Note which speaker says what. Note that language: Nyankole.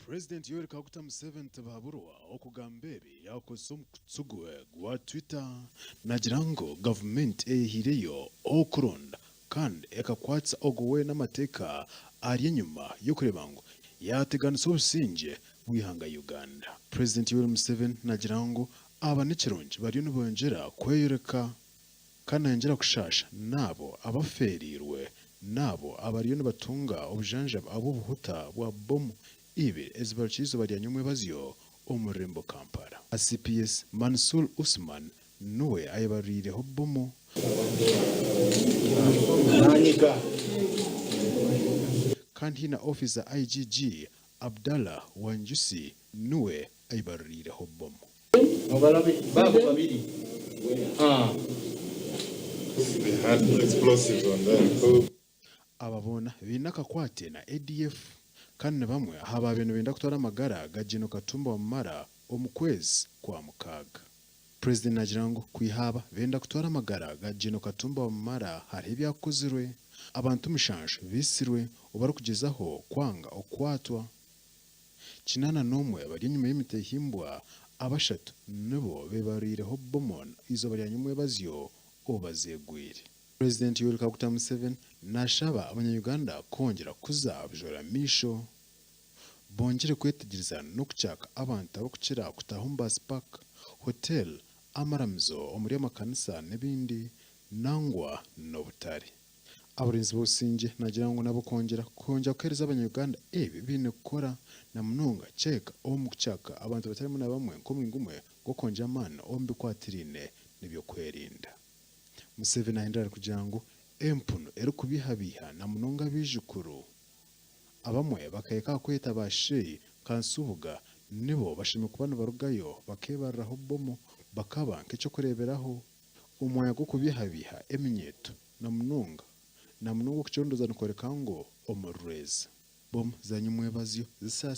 Speaker 1: Purezidenti Yoweri Kaguta Museveni Tibuhaburwa okugamba ebi yakozesa omukutu gwe gwa Twitter nagira ngu gavumenti eyehiireyo okuronda kandi ekakwatisa ogwo weena amateeka ari enyima y'okureeba ngu yaateganisa obusingye bw'eihanga Uganda. Purezidenti Yoweri Museveni nagira ngu aba nikirungi bariyo nibongyera kweyoreka Kandi nayongyera kushaasha n'abo abafeereirwe n'abo abariyo nibatunga obujanjabi ahabw'obuhuta bwa bomu ibiri ezibarukire eizooba rya nyomwebazyo omu rurembo Kampala. CPS Mansoor Usman niwe ayebaruriireho bomu. Kandi na Ofiisa IGG Abdallah Wanjusi niwe ayebaruriireho bomu. Aba boona baine akakwate na ADF kandi ni bamwe aha baabaire nibenda kutwara amagara ga Gen Katumba Wamala omu kwezi kwa Mukaaga. Purezidenti naagira ngu kwiha aba benda kutwara amagara ga Gen Katumba Wamala hariho ebyakozirwe, abantu mushanju baitsirwe obu barikugyezaho kwanga okukwatwa. 81 bari enyima y'emitehimbwa, abashatu nibo bebarwireho bomu eizooba rya nyomwebazyo obu bazeegwire. Purezidenti Yoweri Kaguta Museveni nashaba abanya-Uganda kwongyera kuza bujwara maisho, bongyere kwetegyereza n'okukyaka abantu abarikukira kutaaha omu Bus Park, Hotel, amaramizo omuri amakanisa n'ebindi nangwa n'obutare. Abarinzi b'obusingye naagira ngu nabo kwongyera kwongyera kuheereza abanya-Uganda ebi baine kukora na munonga kyeka omu kukyaka abantu batarimu na bamwe nk'omuringo gumwe gw'okwongyera amaani omu bikwatiraine n'eby'okwerinda. Museveni ahindura arikugira ngu empunu erikubiihabiiha na munonga abaijukuru abamwe bakahika aha kweyeta ba Sheyi nka Nsubuga nibo bashemereire kuba nibarugayo bakeebariraho bomu bakaba nk'eky'okureeberaho omu mwanya gw'okubiihabiiha eminyeeto. Na munonga na munonga okucondooza nikworeka ngu omu rweza. Bomu za nyomwebazyo zisaasire.